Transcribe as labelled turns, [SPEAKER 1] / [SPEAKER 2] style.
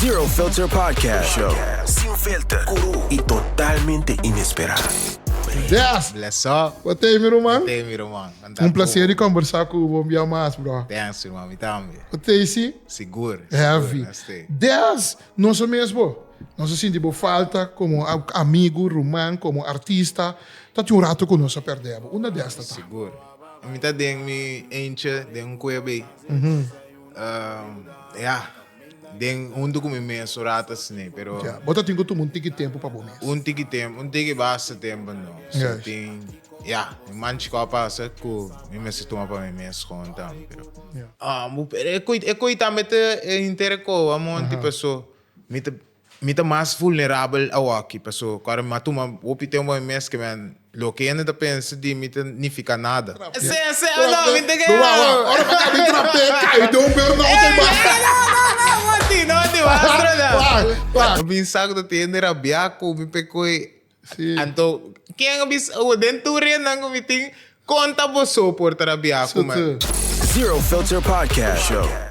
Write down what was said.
[SPEAKER 1] Zero Filter Podcast Show. Sin filter, curu y totalmente inespera.
[SPEAKER 2] Yes!
[SPEAKER 3] Bless up.
[SPEAKER 2] Wat hey, mi ruman?
[SPEAKER 3] Hey, mi ruman.
[SPEAKER 2] Un placer di conversa cu bo un bia mas, bro.
[SPEAKER 3] Thanks, ruman. Mi tambe.
[SPEAKER 2] Wat hey, si?
[SPEAKER 3] Sigur.
[SPEAKER 2] Heavy. Des, nos mes bo. Nos a sinti bo falta como amigo, ruman, como artista. Ta tin un rato cu nos a perde bo. Unda des ta ta?
[SPEAKER 3] Sigur. Mi ta den mi eentje, den un cuebe. Ya, den hunto cu mi mes un rato asina, pero.
[SPEAKER 2] Ya, bo ta tin cu tuma un tiki tempo pa bo mes.
[SPEAKER 3] Un tiki tempo, un tiki basta tempo no. So tin, ya, mi manchi cu a pasa cu mi mester tuma pa mi mes gewoon tambe, pero.
[SPEAKER 2] Ya.
[SPEAKER 3] Pero e coi tambe ta henter e coa monti paso mi ta. Mi ta mas vulnerabel awaki, paso ku ora mi a tuma hopi tempu pa mi mes ke men loke hende ta pensa di mi ta nifiká nada. Se, se, no, mi ta
[SPEAKER 2] Wou, wou, ora mi a kabi trap'é, kai den un burnout ei basta.
[SPEAKER 3] No, no, no, no, no, no, basta no.
[SPEAKER 2] Wak, wak.
[SPEAKER 3] Mi bin sa ku ta tin hende rabiá ku mi p'e koe.
[SPEAKER 2] Si.
[SPEAKER 3] Anto, ken a bisa awo den tur hendenan ku mi tin, konta boso por ta rabiá ku mi?
[SPEAKER 1] Zero Filter Podcast Show.